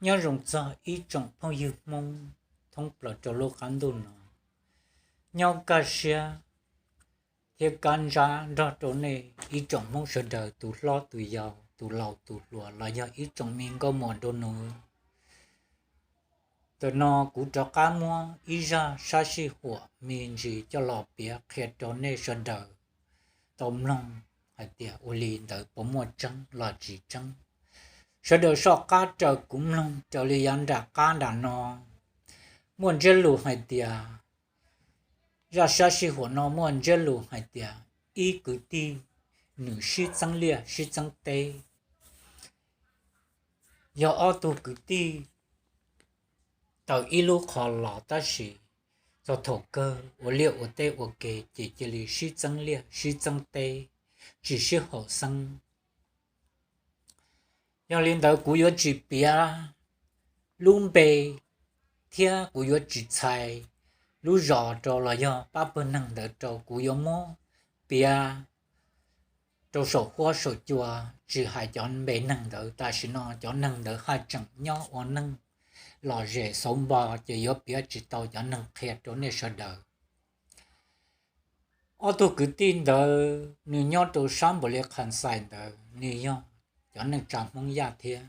Nyob zoo txog ib tsoom phooj ywg Hmoob thoob plaws rau lub qab ntuj no, nyob kaj siab thiab kab ntsab nrog rau nej ib tsoom Hmoob sawv daws, tus hlob tus yau, tus laus tus hluas, los yog ib tsoom me nkauj muam nraug nus. Ntawm no kuv rov qab muab ib zaj sab sij huam me ntsis coj los piav qhia rau nej sawv daws tau mloog hais tias ua li ntawd puas muaj tseeb los tsis tseeb. Sawv daws soj qab raws kuv mloog raws li yav nram qab nram no. Muaj ntsiab lus hais tias, zaj sab sij huam no muaj ntsiab lus hais tias ib kwv tij nws sib txeeb liaj sib txeeb teb. Yog ob tug kwv tij tawm ib lub qho los tab sis txog thaum kawg ua liaj ua teb ua ke ces cia li sib txeeb liaj sib txeeb teb, tsis sib haum xeeb. Yog li ntawd kuv yuav tsis piav lub npe thiab kuv yuav tsis txhais lub zos rau los yog pab pawg neeg ntawd rau, kuv yuav muab piav rau saum huab saum cua, tsis hais cov npe neeg ntawd. Tam sim no cov neeg ntawd haj tseem nyob ua neej lom zem xauv npo ces yuav piav tsis tau cov neeg qhia rau nej sawv daws. Ob tug kwv tij ntawd nws nyob rau sab npaum li Khas Xais ntawd, nws yog cov neej tsa Hmoob Yaj thiab.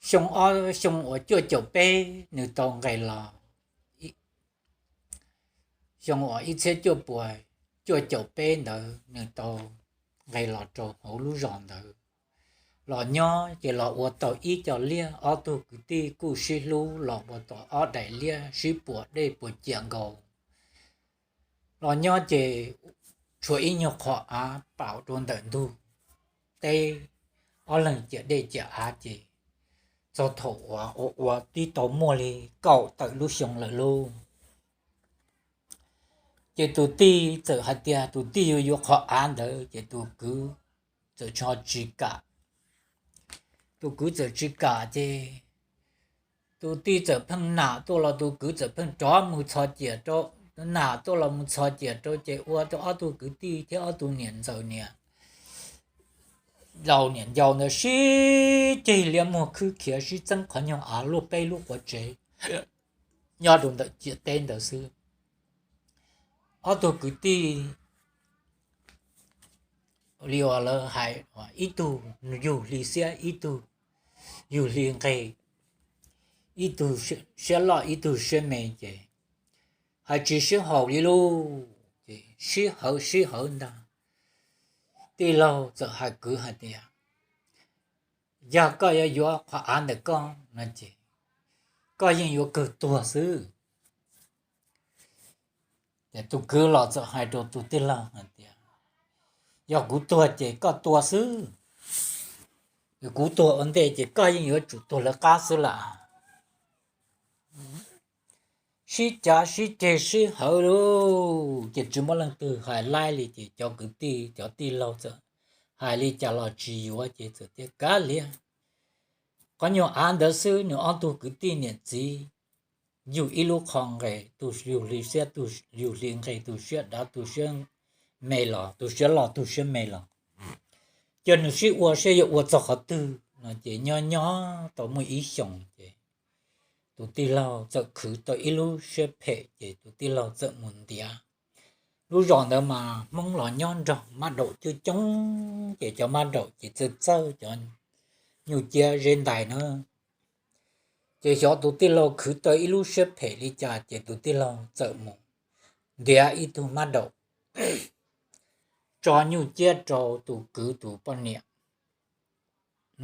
Xyoo ob, xyoo uas cuaj caum peb nws tau nqes los, xyoo uas ib txhiab cuaj puas cuaj caum peb ntawd nws tau nqes los rau hauv lub zos ntawd los nyob ces los ua tau ib co liaj, ob tug kwv tij kuj sib hlub los ua tau ob daim liaj sib puas dej puas ciam nkaus. Los nyob ces tshuav ib nyuag qhov av paum rau ntawm ntug teb, ob leeg ciam dej ciam av ces txog thaum uas ua ua twb tau muaj li kaum tawm lub xyoo lawm lauj. Ces tus tij txawm hais tias tus tij yuav yuav qhov av ntawd ces tus kwv txawm tsis kam. Tus kwv txawm tsis kam ces tus tij txawm pheej nam tuaj los tus kwv txawm pheej rov mus txhos ciam rau, nam tuaj los mus txhos ciam rau ces ua rau ob tug kwv tij thiab ob tug niam ntxawm niam laus niam ncau ntawd sib ceg liab muag khwb khiav sib txeeb qhov nyuag av luaj peb lub quav tsev nyob rau ntawm ciam teb ntawd xwb. Ob tug kwv tij li uas lawv hais, ib tug yug hli xiab ib tug yug hli nqeg, ib tug siab loj ib tug siab me ces hais tsis sib haum li lauj, ces sib hawv sib hawv ntag. Tij laug txawm hais kwv hais tias, yog koj yuav yuav qhov av ntawm koj no ces koj yeej yuav kawg tuag xwb. Ces tus kwv los txawm hais rau tus tij laug hais tias, yog kuv tuag ces koj tuag xwb, kuv tuag ua ntej ces koj yeej yuav tsum tuag lawv qab xwb lam. Sib cav sib ceg sib hawv lauj, ces tsis muaj leej twg hais laib li ces cov kwv tij cov tij laug txawm hais li cas los tsis yuav ces txawm tias kav liam, qhov nyuag av ntawd xwb nws ob tug kwv tij niam txiv yug ib lub qho nqes, tus yug hli xiab, tus yug hli nqeg, tus siab dav, tus siab me los, tus siab loj, tus siab me los, ces nws sib ua saib yuav ua txog qhov twg no ces nyob nyob tau muaj ib xyoos ces tus tij laug txawm khwv tau ib lub siab phem ces tus tij laug txawm mus ntiav. Lub zos ntawd mas Hmoob los nyob nrog mab daum coob coob ces cov mab daum ces txawj txawj cov nyuj ciab zeb ntais na. Ces xyov tus tij laug khwv tau ib lub siab phem li cas ces tus tij laug txawm mus ntiav ib tug mab daum tso nyuj ciab rau tus kwv tus poj niam.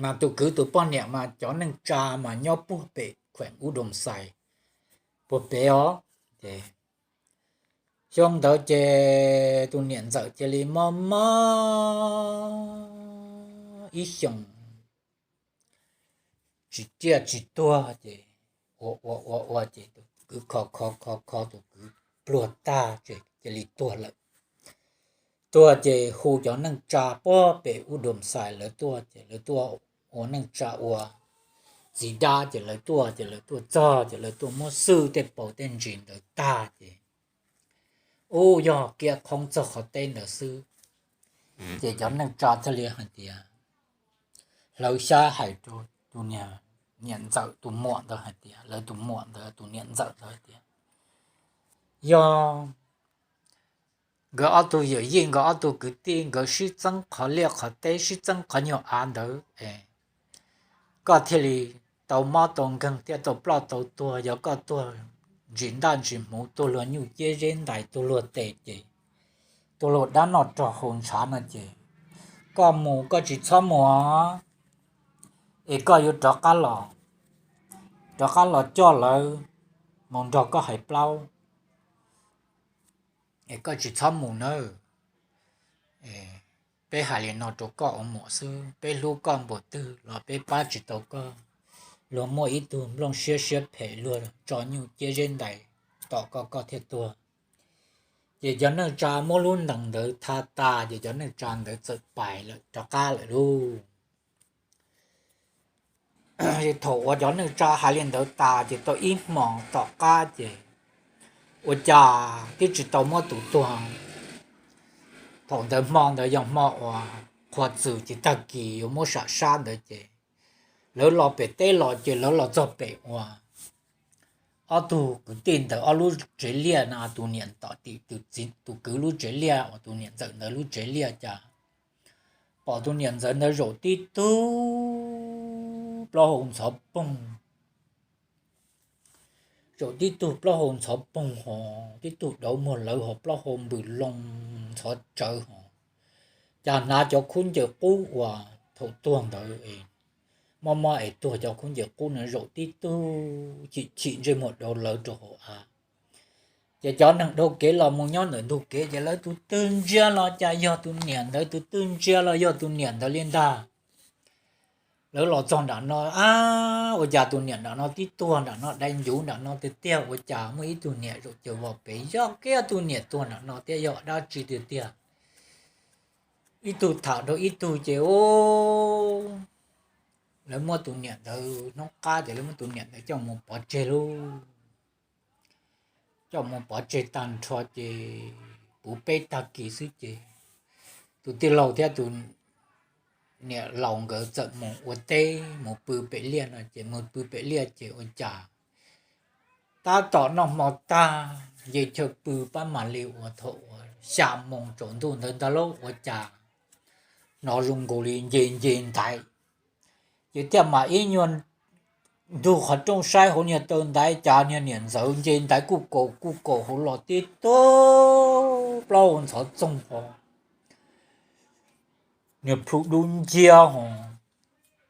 Mas tus kwv tus poj niam mas cov neej tsa mas nyob puag pem khuem Ub Doo Xais puag pem os. Ces xyoo ntawd ces tus niam ntxawm cia li mob mob ib xyoos tsis ciaj tsis tuag ces ua ua ua ua ces tus kwv kho kho kho kho tus kwv pluag tag ces cia li tuag lawm. Tuag ces hu cov neej tsa puag pem Ub Doo Xais lawv tuaj ces lawv tuaj ua neej tsa ua txiv dab ces lawv tuaj ces lawv tuaj txog ces lawv tuaj muab xwb tej paus tej ntsis ntawd tag ces ub yog kiab khoob txog qhov teb ntawd xwb. Ces cov neej tsa thiaj li hais tias, hlawv xyab hais rau tus niam ntxawm tus muam ntawd hais tias, lawv tus muam ntawd tus niam ntxawm ntawd hais tias, yog nkawd ob tug yawm yij, nkawd ob tug kwv tij, nkawd sib txeeb qhov liaj qhov teb, sib txeeb qhov nyuag av ntawd es koj thiaj li tau mob tau nkeeg thiaj tau ploj tau tuag. Yog koj tuag ntsis ntaj ntsis hmuv, tuag luag nyuj ciab zeb ntais, tuag luag tes ces, tuag luag dab noj rog haus ntshav no ces koj mus koj tsis txhob mus es koj yuav rov qab los, rov qab los coj lawv mus nrog koj hais plaub es koj tsis txhob mus nawb. Peb hais li no rau koj ua muam xwb, peb hlub koj npaum twg los peb pab tsis tau koj. Luag muaj ib tug nplooj siab siab phem, luag tso nyuj ciab zeb ntais tom koj, koj thiaj tuag. Ces cov neej tsa muab lub ntees ntawd tha tas ces cov neej tsa ntawd txawm pais lawm, rov qab lawm lauj. Thaum uas cov neej tsa hais li ntawd tas ces tau ib hmos tom qab ces ua cas twb tsis tau muab tus tuag. Thaum ntawd hmo ntawd yog hmo uas qhuav txwm ces tag kis yuav muab sam sab ntawd ces lawv los pem teb los ces lawv los txog pem uas ob tug kwv tij ntawd ob lub tsev liaj no, tus niam tom tim tus kwv lub tsev liaj uas tus niam ntxawm ntawd lub tsev liaj cas pom tus niam ntxawm ntawd zaum tib tug plaub hau ntxhov poog, zaum tib tug plaub hau ntxhov poog ho tib tug dauv muag lawv ho plaub hau npws loo ntxhov tsawv ho, cas hnav cov khaub ncaws qub uas thaum tuag ntawd mob mob es tuag cov khaub ncaws qub no zaum tib tug chim chim ntsej muag dauv lawv rau hauv av. Ces cov neeg dhau kev los mus nyob ntawm ntug kev ces lawv tus twg ntsia los cas yog tus niam ntawd, tus twg ntsia los yog tus niam ntawd li ntag. Lawv los txog nram no, ab, ua cas tus niam nram no tib tuag nram no dai ncuv nram no tiag tiag, ua cas muaj ib tug niam zaum caws vos pem, yog kiag tus niam tuag nram no thiab yog dab tsi tiag tiag. Ib tug tham rau ib tug ces lawv muab tus niam ntawd hnub qab ces lawv muab tus niam ntawd coj mus pov tseg lauj. Coj mus pov tseg tag nrho ces puv peb tag kis xwb ces tus tij laug thiab tus niam laus nkawd txawm mus ua teb mus pw pem liaj no ces mus pw pem liaj ces ua cas tab tom noj hmo tag nce chaw pw pab mam li uas thaum uas xya moo tsaus ntuj ntawd ntag lauj, ua cas hnov zoo nkaus li nce nce ntaiv. Ces thiaj mam ib nyuag ntug qhov rooj saib hauv niag taw ntaiv cas niag niam ntxawm nce ntaiv kuj kaus kuj kaus hauv los tib tug plaub hau ntxhov txoog ho, niag plhu dub nciab ho,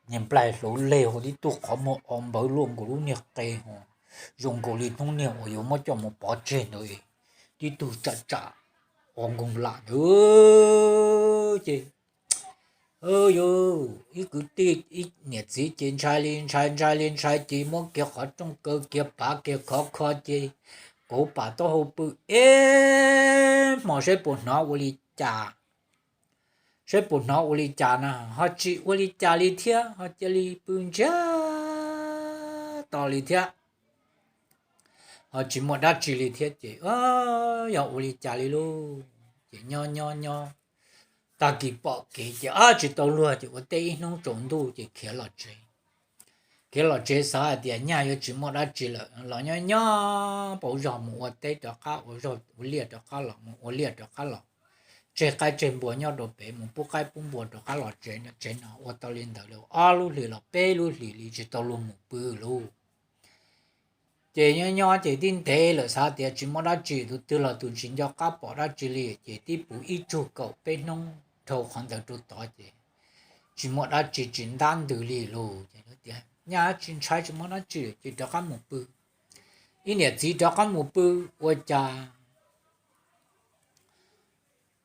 niag nplaig hlauv leg ho, tib tug qhov muag o npawv luaj nkaus lub niag qe ho, zoo nkaus li hnub niag uas yuav muab coj mus pov tseg ntawd, tib tug tsam tsam o nkoog lam ntawd ces yuav ib kwv tij ib niam txiv ces ntshai li ntshai ntshai li ntshai ces muab kiag qhov rooj kaw kiag pav kiag khov kho ces kauv pam taub hau pw ib hmos saib puas hnov ua li cas. Saib puas hnov ua li cas na, ho tsis ua li cas li thiab, ho cia li pw ntsiag to li thiab, ho tsis muaj dab tsi li thiab ces yog ua li cas li lauj. Ces nyob nyob nyob, tag kis pom kev ces tsis tau luag ces ua teb ib hnub tsaus ntuj ces khiav los tsev. Khiav los tsev xav hais tias nyaj yuav tsis muaj dab tsi lawm los nyob nyob pauv zog mus ua teb rov qab, ua zog ua liaj rov qab los, mus ua liaj rov qab los, tseg qaib tseg npua nyob rau pem, mus pub qaib pub npua rov qab los tsev, tsev no ua tau li ntawd li ob lub hlis los peb lub hlis li tsis tau luag mus pw lauj. Ces nyob nyob ces tib ntev lawm xav tias tsis muaj dab tsi, tus twg los tus tsis nco qab pom dab tsi li ces tib puv ib tsug kaum peb hnub dhau qhov ntawd rau tod ces tsis muaj dab tsi tsis ntab ntws li lauj. Ces tias nyaj tsis ntshai tsis muaj dab tsi ces rov qab mus pw. Ib niam txiv rov qab mus pw, ua cas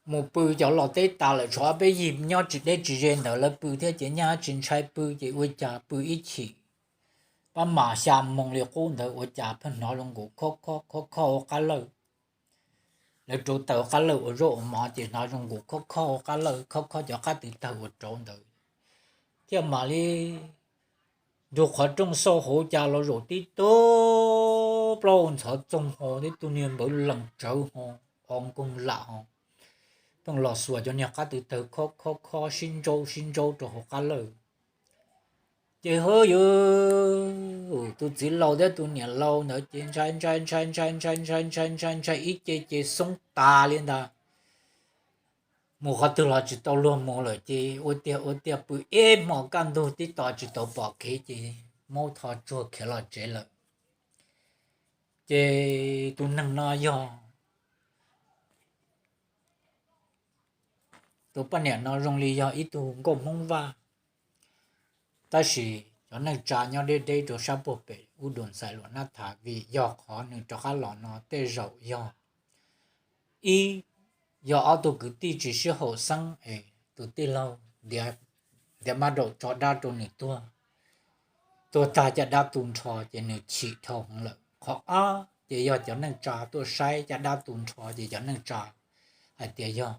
mus pw cov los teb tas lawm tshuav peb yig nyob tsis deb tsis ze ntawd lawv pw thiab ces nyaj tsis ntshai pw ces ua cas pw ib chim pab mam xya moo li qub ntawd ua cas pheej hnov zoo nkaus khob khob khob khob hauv qab lawj. Lawv rauv taws qab lawj ua zaub ua mov ces hnov zoo nkaus khob khob hauv qab lawj, khob khob cov qab tw tawg ua rauv ntawd. Thiaj mam li nrug qhov rooj xauj hauv cas los zaum tib tug plaub hau ntxhov txoog ho, tib tug niag npawv lees tsawv ho, o nkoog lam ho, pheej los xuas cov niag qab tw tawg khob khob khob sib ntsaub sib ntsaub rau hauv qab lawj. Ces hwb yus tus txiv laus thiab tus niam laus ntawd ces ntshai ntshai ntshai ntshai ntshai ntshai ntshai ntshai ntshai ib ce ces xoob tas li ntag. Mus qhov twg los tsis tau luag mus lawm ces ua tiag ua tiag pw ib hmo kaj ntug tib tos tsis tau pom kev ces maub tho tsuag khiav los tsev lawm. Ces tus neeg no yog, tus poj niam no zoo li yog ib tug nkauj Hmoob Vaj, tab sis cov neej tsa nyob deb deb rau sab puag pem ub dua ntxais luam nab thas vim yog qhov nws rov qab los no tej zaum yog ib, yog ob tug kwv tij tsis sib haum xeeb es tus tij laug ntiav mab daum tso dab rau nws tuag, tuag tag caj dab tu nrho ces nws chim dhau heev lawm. Qhov ob ces yog cov neej tsa tuaj saib caj dab tu nrho ces cov neej tsa hais tias yog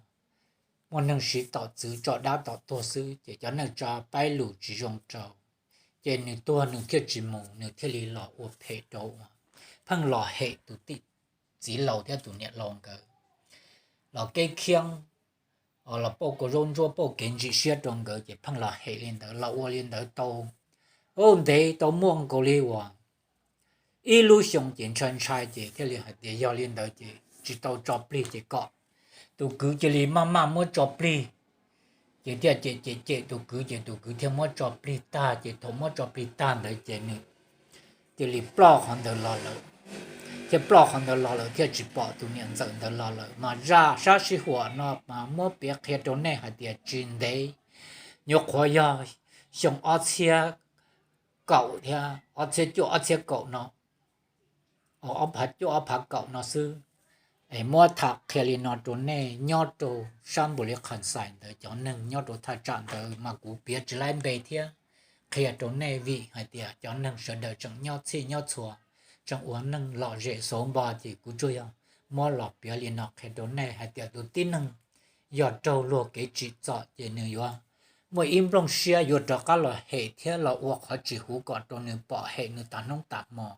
muaj neeg siv tom txwv tso dab tom tuag xwb ces cov neej tsa paib lus tsis zoo rau, ces nws tuag nws thiaj tsis mus nws thiaj li los ua phem rau uas pheej los hem tus txiv laus thiab tus niam laus nkawd, los keb khiab, los pauj kaus zaub ntsuab pauj kev ntsim siab rau nkawd ces pheej los hem li ntawd los ua li ntawd tau, u, ntev tau muaj nkaus li uas ib lub xyoo ces ntshai ntshai ces thiaj li hais tias yog li ntawd ces tsis tau tso plig ces kom tus kwv cia li maj maj muab tso plig. Ces thiaj cem cem cem tus kwv ces tus kwv thiaj muab tso plig tag ces thaum muab tso plig tag ntawd ces nws cia li ploj qhov ntawd los lawm, thiaj ploj qhov ntawd los lawm thiaj tsis pom tus niam ntxawm ntawd los lawm. Mas zaj sab sij huam no mas muab piav qhia rau nej hais tias tsis ntev, nyuam qhuav yog xyoo ob txhiab kaum thiab ob txhiab cuaj ob txhiab kaum no, ob phav cuaj ob phav kaum no xwb. Es muab tham qhia li no rau nej nyob rau sab npus li qhas xais ntawd cov neeg nyob rau thaj tsam ntawd mas kuv piav tsis laib npe thiab qhia rau nej vim hais tias cov neeg sawv daws tseem nyob txhij nyob txhua, tseem ua neej lom zem xauv npo ces kuv tsuas yog muab los piav li no qhia rau nej hais tias tus tib neeg yog raug luag kev tsim txom ces nws yuav muaj ib nplooj siab yuav rov qab los hem thiab los ua qhov tsis huv kom rau nws pom hem nws tas hnub tas hmo.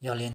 Yog li